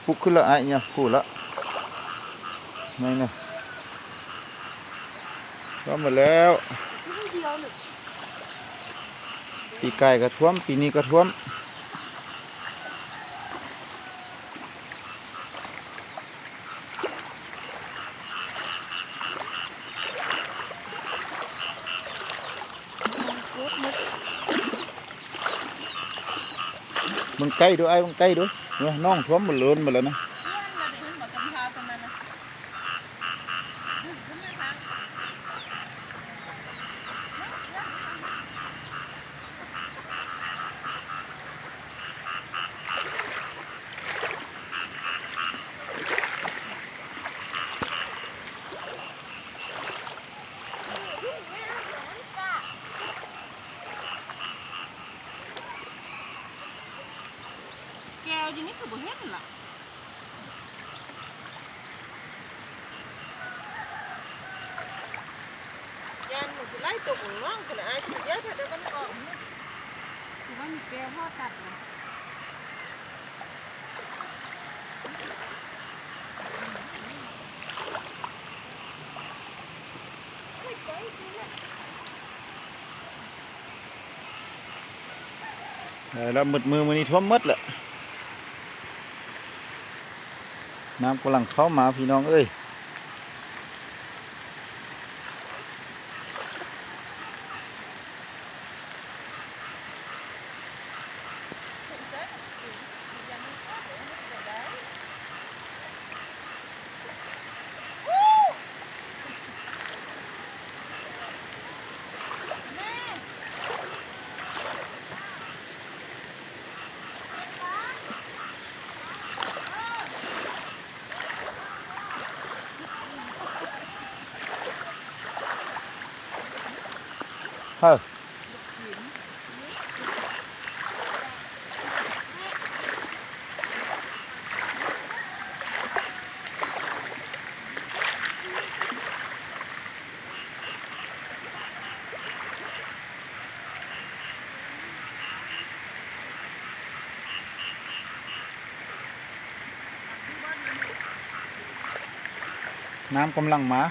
ປຸກຂຶ້ນລະອ້າຍ ຍາມຜູ້ລະ ນັ້ນນະ ຖ້ວມໝົດແລ້ວ. ປີກາຍກໍຖ້ວມ ປີນີ້ກໍຖ້ວມ. ເບິ່ງໃກ້ດູອ້າຍ ເບິ່ງໃກ້ດູ ເບິ່ງ ນ້ອງຖ້ວມໝົດ ລົ້ນໝົດແລ້ວນະ. ແກ້ວຢູ່ນີ້ຄືບໍ່ເຫັນລະ ຢ້ານມັນຊິໄຫຼຕົກລົງນ້ອງພຸ້ນລະ ອ້າຍ ຊິຢຽບໃຫ້ເດີ ມັນອອກ ຄືວ່າມີແກ້ວຫໍຕັດນະ. ໄດ້ລະ ໝົດມື້ ມື້ນີ້ຖ້ວມໝົດລະ ນ້ຳກຳລັງເຂົ້າມາພີ່ນ້ອງເອີຍ. ນ້ຳກຳລັງມາ.